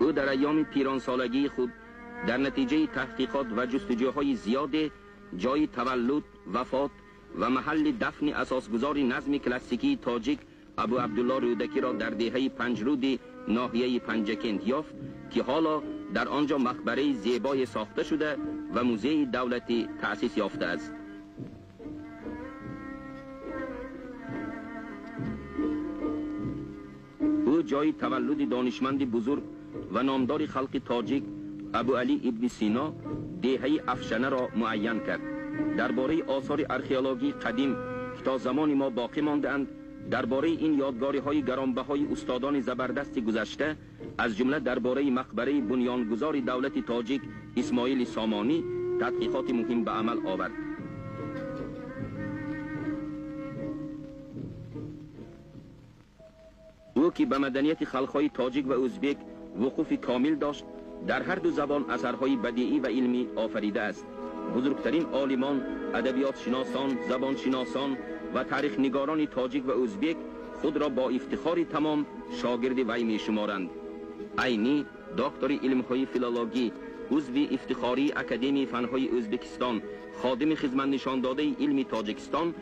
او در ایام پیرانسالگی خود در نتیجه تحقیقات و جستجوهای زیاد جای تولد، وفات و محل دفن اساسگزار نظم کلاسیکی تاجیک ابو عبدالله رودکی را در دهه پنجرود ناحیه پنجکنت یافت که حالا در آنجا مقبره زیبای ساخته شده و موزه دولتی تأسیس یافته است. او جای تولد دانشمند بزرگ و نامدار خلق تاجیک ابو علی ابن سینا دهه افشنه را معین کرد. درباره آثار ارخئولوژی قدیم که تا زمان ما باقی مانده‌اند، درباره این یادگاری‌های گرانبهای استادان زبردست گذشته، از جمله درباره مقبره بنیانگذار دولت تاجیک اسماعیل سامانی تحقیقات مهم به عمل آورد. او که به مدنیت خلق‌های تاجیک و ازبک وقوف کامل داشت، در هر دو زبان اثرهای بدیعی و علمی آفریده است. بزرگترین عالمان، ادبیات شناسان، زبان شناسان و تاریخ نگاران تاجیک و ازبک خود را با افتخار تمام شاگرد وی می شمارند. عینی دکتر علم‌های فیلولوژی، عضو افتخاری اکادمی فن‌های ازبکستان، خادم خدمت نشان داده علم تاجیکستان،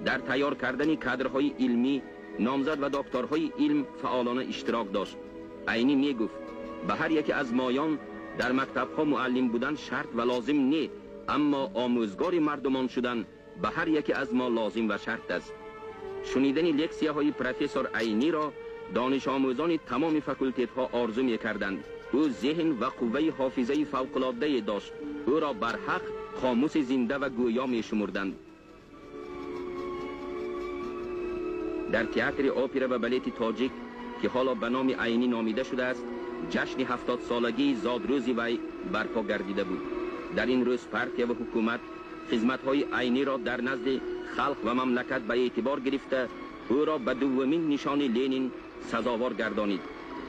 در تیار کردن کادرهای علمی، نامزد و دکترهای علم فعالانه اشتراک داشت. عینی می گفت به هر یکی از مایان در مکتب‌ها معلم بودن شرط و لازم نه، اما آموزگار مردمان شدن به هر یکی از ما لازم و شرط است. شنیدن لکسیه های پروفسور عینی را دانش آموزان تمام فکولتت ها آرزو می کردند. او ذهن و قوه حافظه فوق‌العاده داشت. او را برحق قاموس زنده و گویا می شمردند. در تئاتر اپرا و بالет تاجیک که حالا به نام عینی نامیده شده است، جشن 70 سالگی زادروز وی برپا گردیده بود. در این روز پارتیا و حکومت خدمت‌های عینی را در نزد خلق و مملکت به اعتبار گرفته، او را به دومین نشان لنین سزاوار گردانید.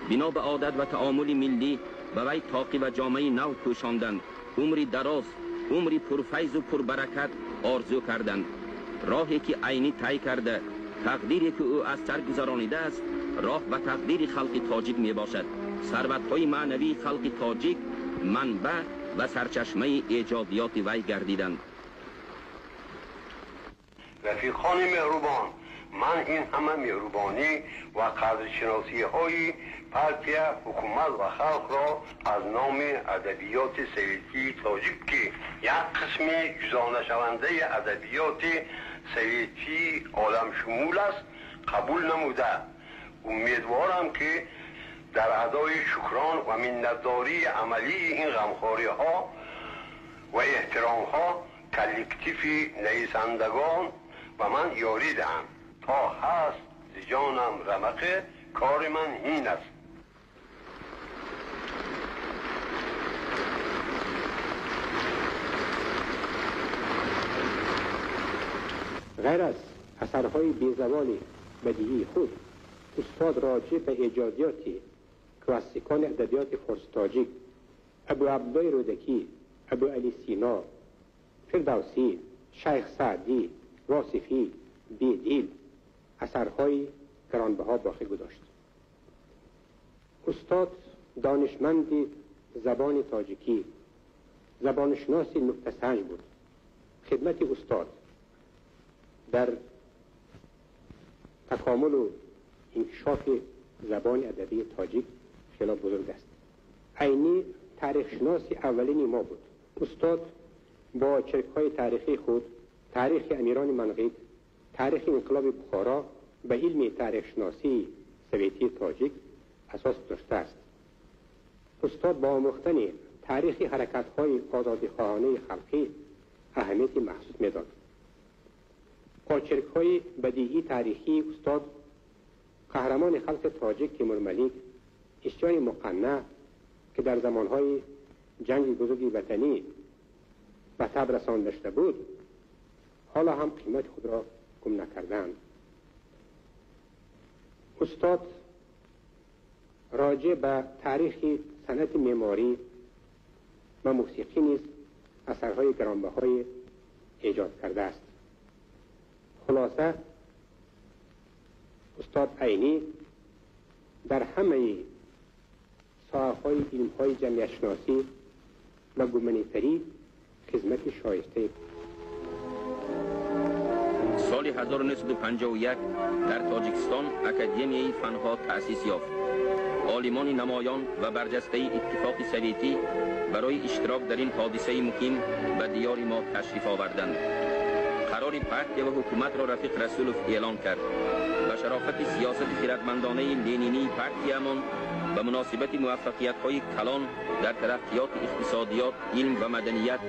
بنا به عادت و تعامل ملی به وی طاقی و جامعه نو پوشاندند. عمری دراز، عمری پرفیض و پربرکت آرزو کردند. راهی که عینی طی کرده، تقدیری که او از سر گذرانیده است، راه و تقدیر خلق تاجیک می باشد. ثروت‌های معنوی خلق تاجیک منبع و سرچشمه ایجادیات وی گردیدند. رفیقان مهربان، من این همه مهربانی و قدرشناسی های پارتیا، حکومت و خلق را از نام ادبیات سویتی تاجیک که یک قسم جدا نشونده ادبیات سویتی عالم شمول است قبول نموده. امیدوارم که در ادای شکران و منتداری عملی این غمخواری ها و احترام ها کلکتیف نویسندگان و من یاری دهم. تا هست جانم رمق کار من این است. غیر از اثرهای بی‌زوال بدیعی خود، استاد راجع به ایجادیات کلاسیکان ادبیات فارس تاجیک ابو عبدالله رودکی، ابو علی سینا، فردوسی، شیخ سعدی، واصفی، بیدیل اثرهای گرانبها باقی گذاشت. استاد دانشمند زبان تاجیکی، زبانشناس نکته‌سنج بود. خدمت استاد در تکامل و انکشاف زبان ادبی تاجیک خیلی بزرگ است. عینی تاریخشناس اولین ما بود. استاد با چرک‌های تاریخی خود، تاریخ امیران منغیت، تاریخ انقلاب بخارا به علم تاریخشناسی سویتی تاجیک اساس داشته است. استاد با آموختن تاریخ حرکت‌های آزادیخواهانه خلقی اهمیت مخصوص می‌داد. آچرک‌های بدیعی تاریخی استاد قهرمان خلق تاجیک تیمور ملیک، اشیای مقنع که در زمانهای جنگ بزرگ وطنی به تب رسانده شده بود، حالا هم قیمت خود را گم نکردند. استاد راجع به تاریخ صنعت معماری و موسیقی نیز اثرهای گرانبهای ایجاد کرده است. خلاصه استاد عینی дар ҳамаи соҳаҳои илмҳои ҷамъиятшиносӣ ва гуманитарӣ хизмати шоистае. Соли 1951 дар Тоҷикистон Академияи фанҳо таъсис ёфт. Олимони намоён ва барҷастаи Иттифоқи Советӣ барои иштирок дар ин ҳодисаи муҳим ба диёри мо ташриф оварданд. Қарори партия ва ҳукуматро Рафиқ Расулов эълон кард. Ба шарофати сиёсати хиратмандонаи ленинии партиямон ба муносибати муваффақиятҳои калон дар тараққиёти иқтисодиёт, илм ва маданият,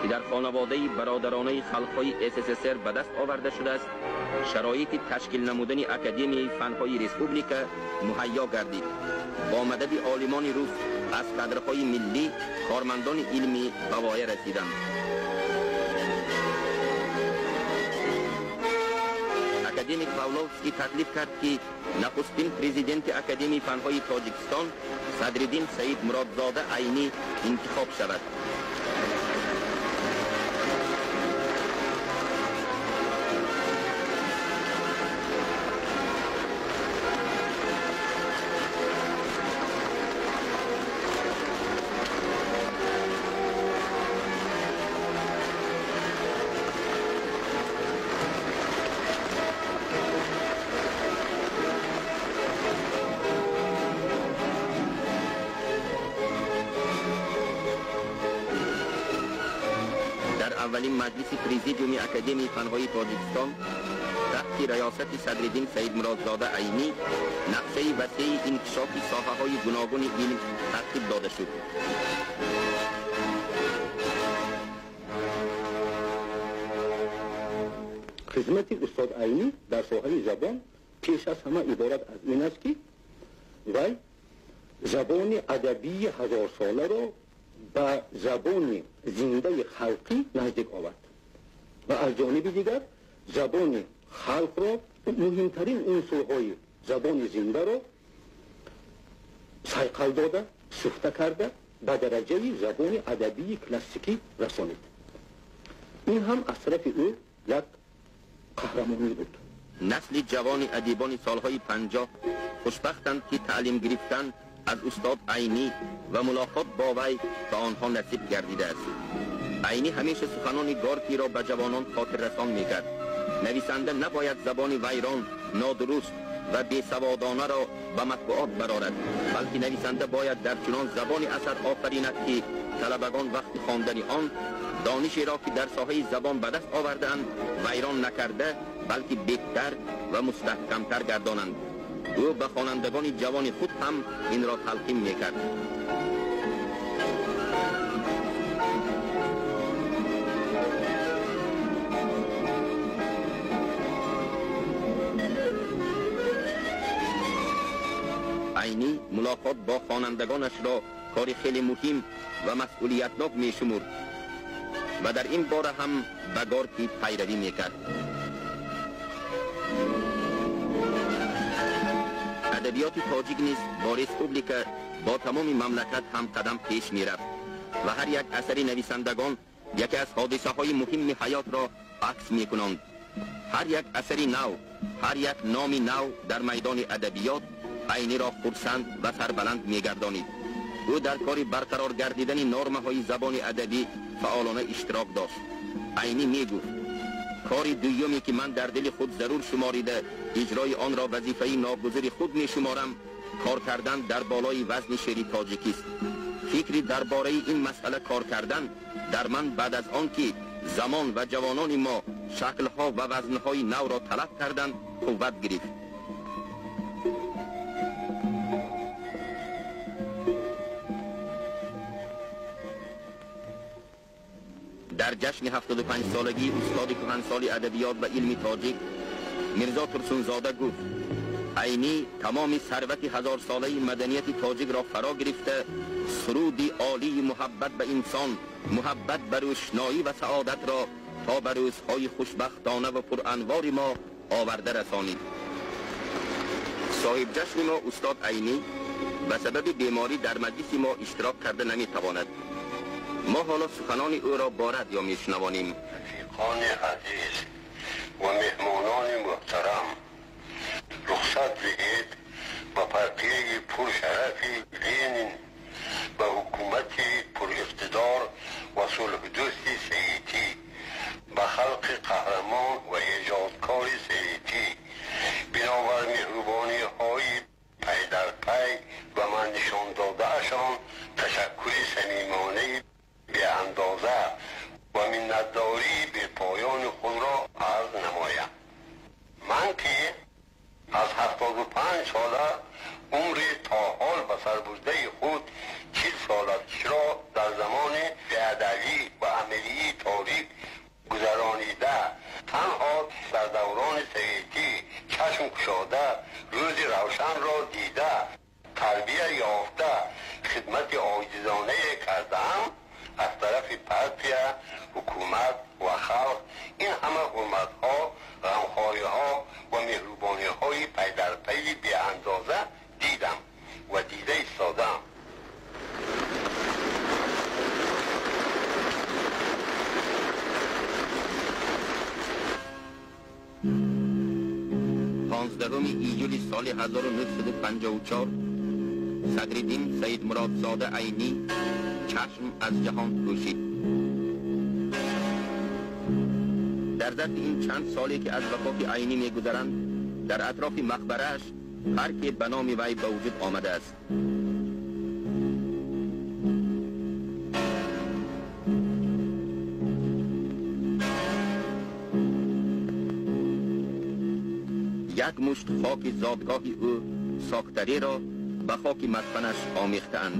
ки дар хонаводаи бародаронаи халқҳои СССР ба даст оварда шудааст, шароити ташкил намудани Академияи фанҳои республика муҳайё гардид. Бо мадади олимони рус аз кадрҳои миллӣ кормандони илмӣ ба воя расиданд. Академик Павловский таклиф кард, ки нахустин президенти Академияи фанҳои Тоҷикистон Садриддин Саид Муродзода Айнӣ интихоб шавад. Аввалин маҷлиси президиуми Академияи фанҳои Тоҷикистон таҳти раёсати Садриддин Саидмуродзода Айнӣ нақшаи васеи инкишофи соҳаҳои гуногуни илм тартиб дода шуд. Хизмати устод Айнӣ дар соҳаи забон пеш аз ҳама иборат аз ин аст, ки вай забони адабии ҳазорсоларо ба забони зиндаи халқӣ наздик овард ва аз ҷониби дигар забони халқро, муҳимтарин унсурҳои забони зиндаро сайқал дода, сӯхта карда, ба дараҷаи забони адабии классикӣ расонид. Ин ҳам аз тарафи ӯ як қаҳрамонӣ буд. Насли ҷавони адибони солҳои 50 хушбахтанд, ки таълим гирифтан аз устод Айнӣ ва мулоқот бо вай ба онҳо насиб гардидааст. Айнӣ ҳамеша суханони Горкиро ба ҷавонон хотиррасон мекард. Нависанда набояд забони вайрон, нодуруст ва бесаводонаро ба матбуот барорад, балки нависанда бояд дар чунон забони асар офаринад, ки талабагон вақти хондани он донишеро, ки дар соҳаи забон ба даст овардаанд, вайрон накарда, балки беҳтар ва мустаҳкамтар гардонанд. Ӯ ба хонандагони ҷавони худ ҳам инро талқин мекард. Айнӣ мулоқот бо хонандагонашро кори хеле муҳим ва масъулиятнок мешумурд ва дар ин бора ҳам ба Горкӣ пайравӣ мекард. Адабиёти тоҷик низ бо республика, бо тамоми мамлакат ҳамқадам пеш мерафт ва ҳар як асари нависандагон яке аз ҳодисаҳои муҳимми ҳаётро акс мекунанд. Ҳар як асари нав, ҳар як номи нав дар майдони адабиёт Айниро хурсанд ва сарбаланд мегардонид. Ӯ дар кори барқарор гардидани нормаҳои забони адабӣ фаъолона иштирок дошт. Айнӣ мегуфт: кори дуюме, ки ман дар дили худ зарур шуморида, иҷрои онро вазифаи ногузири худ мешуморам, кор кардан дар болои вазни шеъри тоҷикист. Фикри дар бораи ин масъала кор кардан дар ман баъд аз он ки замон ва ҷавонони мо шаклҳо ва вазнҳои навро талаб карданд, қувват гирифт. Дар ҷашни 75-солагии устоди кӯҳансоли адабиёт ва илми тоҷик Мирзо Турсунзода гуфт: Айнӣ тамоми сарвати ҳазорсолаи маданияти тоҷикро фаро гирифта, суруди олии муҳаббат ба инсон, муҳаббат ба рӯшноӣ ва саодатро то ба рӯзҳои хушбахтона ва пуранвори мо оварда расонид. Соҳибҷашни мо устод Айнӣ ба сабаби беморӣ дар маҷлиси мо иштирок карда наметавонад. Мо ҳоло суханони ӯро бо радио мешунавонем. Рафиқони азиз ва меҳмонони муҳтарам, рухсат диҳед ба партияи 75 сола умри то ҳол ба сар бурдаи худ 40 солашро дар замони беадалӣ ва амалии торик гузаронида, танҳо дар даврони советӣ чашм кушода, рӯзи равшанро дида, тарбия ёфта, хидмати оҷизонае кардаам, аз тарафи партия, ҳукумат ва халқ ин ҳама ҳурматҳо, ғамхориҳо ва меҳрубониҳои пайдарпайи беандоза дидам ва дида истодаам. پانزدهم ایول سال 1954 صدرالدین سید مرادزاده عینی چشم از جهان پوشید. در ظرف این چند سالی که از وفات عینی می‌گذرند، در اطراف مقبره‌اش پارک به نام وی به وجود آمده است. یک مشت خاک زادگاه او ساختری را به خاک مدفنش آمیختند.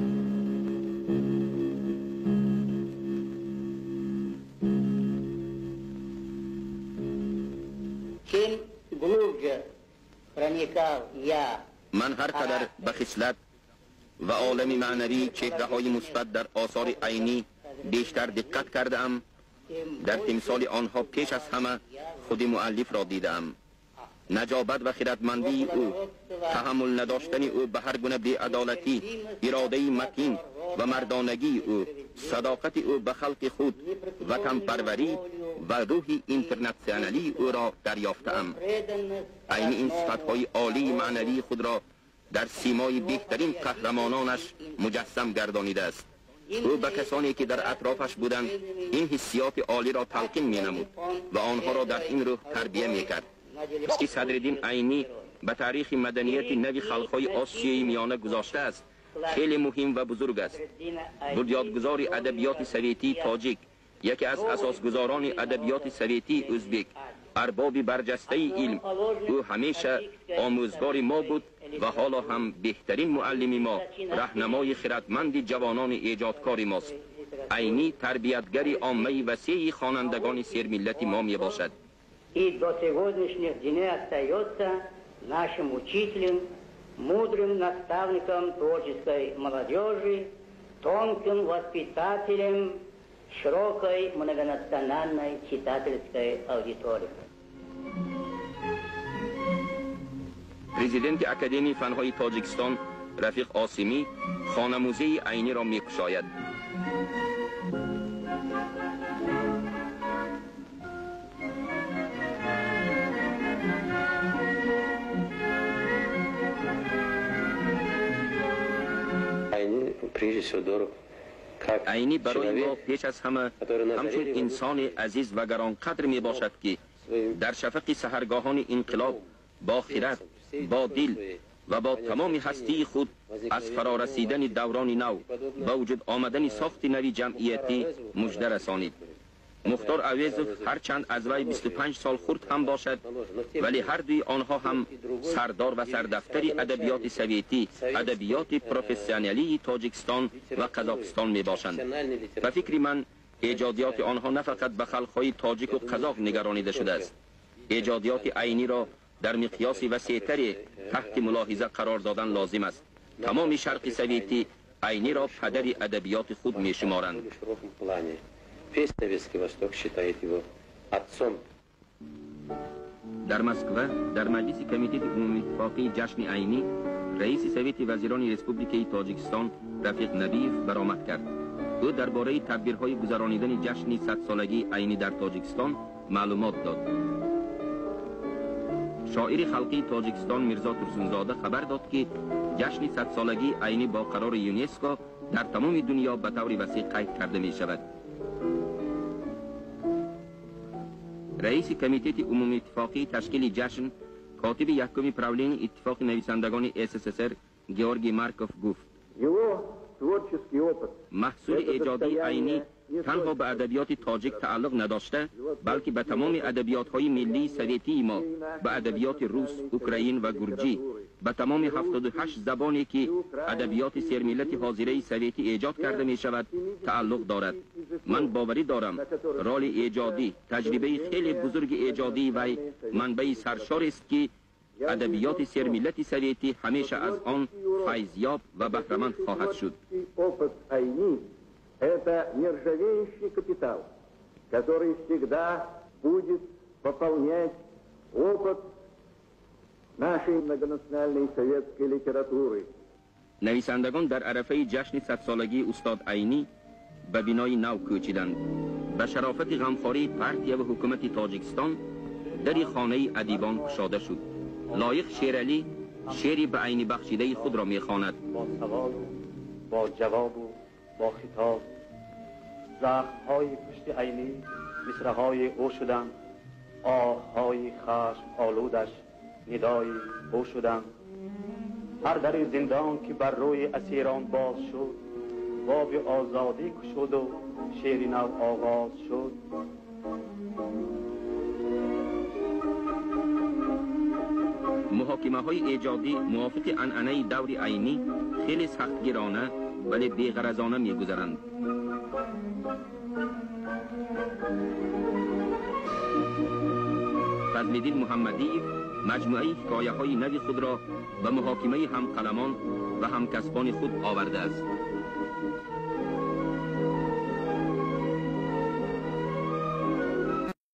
من هر قدر به خصلت و عالم معنوی چهره‌های مثبت در آثار عینی بیشتر دقت کردم، در تمثال آنها پیش از همه خود مؤلف را دیدم. نجابت و خردمندی او، تحمل نداشتن او به هر گونه بی‌عدالتی، اراده متین و مردانگی او، صداقت او به خلق خود، وطن پروری و روح اینترناسیونالی او را دریافتم. عین این صفت‌های عالی معنوی خود را در سیمای بهترین قهرمانانش مجسم گردانیده است. او به کسانی که در اطرافش بودند این حسیات عالی را تلقین می‌نمود و آنها را در این روح تربیه می‌کرد. که صدرالدین عینی به تاریخ مدنیت نوی خلق‌های آسیای میانه گذاشته است، خیلی مهم و بزرگ است. بنیادگذار ادبیات سویتی تاجیک، یکی از اساسگذاران ادبیات سویتی ازبک، ارباب برجسته علم، او همیشه آموزگار ما بود و حالا هم بهترین معلم ما، راهنمای خردمند جوانان ایجادکار ماست. عینی تربیتگر عامه وسیع خوانندگان سرملت ما می باشد. И до сегодняшних дней остается нашим учителем, мудрым наставником творческой молодежи, тонким воспитателем широкой многонациональной читательской аудитории. Президенти Академии фанҳои Тоҷикистон Рафиқ Осимӣ хонамузеи Айниро мекушояд. Айни барои мо пеш аз ҳама ҳамчун инсони азиз ва гаронқадр мебошад, ки дар шафақи саҳаргоҳони инқилоб бо хирад, бо дил ва бо тамоми ҳастии худ аз фарорасидани даврони нав, ба вуҷуд омадани сохти нави ҷамъиятӣ мужда расонид. Мухтор Авезов ҳарчанд аз вай 25 сол хурд ҳам бошад, вале ҳар дуи онҳо ҳам сардор ва сардафтари адабиёти советӣ, адабиёти профессионалии Тоҷикистон ва Қазоқистон мебошанд. Ба фикри ман, эҷодиёти онҳо на фақат ба халқҳои тоҷику қазоқ нигаронида шудааст. Эҷодиёти Айниро дар миқёси васеътаре таҳти мулоҳиза қарор додан лозим аст. Тамоми шарқи советӣ Айниро падари адабиёти худ мешуморанд. Весь Советский Восток считает его отцом. Дар Москва, дар маҷлиси комитети умумииттифоқии ҷашни Айнӣ, раиси Совети вазирони Республикаи Тоҷикистон Рафиқ Набиев баромад кард. Ӯ дар бораи тадбирҳои гузаронидани ҷашни садсолагии Айнӣ дар Тоҷикистон маълумот дод. Шоири халқии Тоҷикистон Мирзо Турсунзода хабар дод, ки ҷашни садсолагии Айнӣ бо қарори ЮНЕСКО дар тамоми дунё ба таври васеъ қайд карда мешавад. Раиси комитети умумииттифоқии ташкили ҷашн, котиби якуми правлении иттифоқи нависандагони СССР Георгий Марков гуфт: маҳсули эҷодии Айнӣ танҳо ба адабиёти тоҷик тааллуқ надошта, балки ба тамоми адабиётҳои миллии советии мо, ба адабиёти рус, украин ва гурҷӣ, ба тамоми 78 забоне ки адабиёти сермиллати ҳозираи советӣ эҷод карда мешавад, тааллуқ дорад. Ман боварӣ дорам, роли эҷодӣ, таҷрибаи хеле бузурги эҷодии вай манбаи саршорест ки адабиёти сермиллати советӣ ҳамеша аз он файзёб ва баҳраманд хоҳад шуд. Опыт Айни – это нержавеющий капитал, который всегда будет пополнять опыт нашей многонациональной советской литературы. Нависандагон дар арафаи ҷашни садсолагии устод Айнӣ ба бинои нав кӯчиданд. Ба шарофати ғамхории партия ва ҳукумати Тоҷикистон дари хонаи адибон кушода шуд. Лоиқ Шералӣ шеъри ба Айнӣ бахшидаи худро мехонад. Бо саволу бо ҷавобу бо хитоб захмҳои пушти Айнӣ мисраҳои ӯ шуданд, оҳҳои хашм олудаш нидои ӯ шуданд. Ҳар дари зиндон ки бар рӯи асирон боз шуд, боби озодӣ кушуду шеъри нав оғоз шуд. Муҳокимаҳои эҷодӣ мувофиқи анъанаи даври Айнӣ хеле сахтгирона, вале беғаразона мегузаранд. Фазлиддин Муҳаммадиев маҷмӯаи ҳикояҳои нави худро ба муҳокимаи ҳамқаламон ва ҳамкасбони худ овардааст.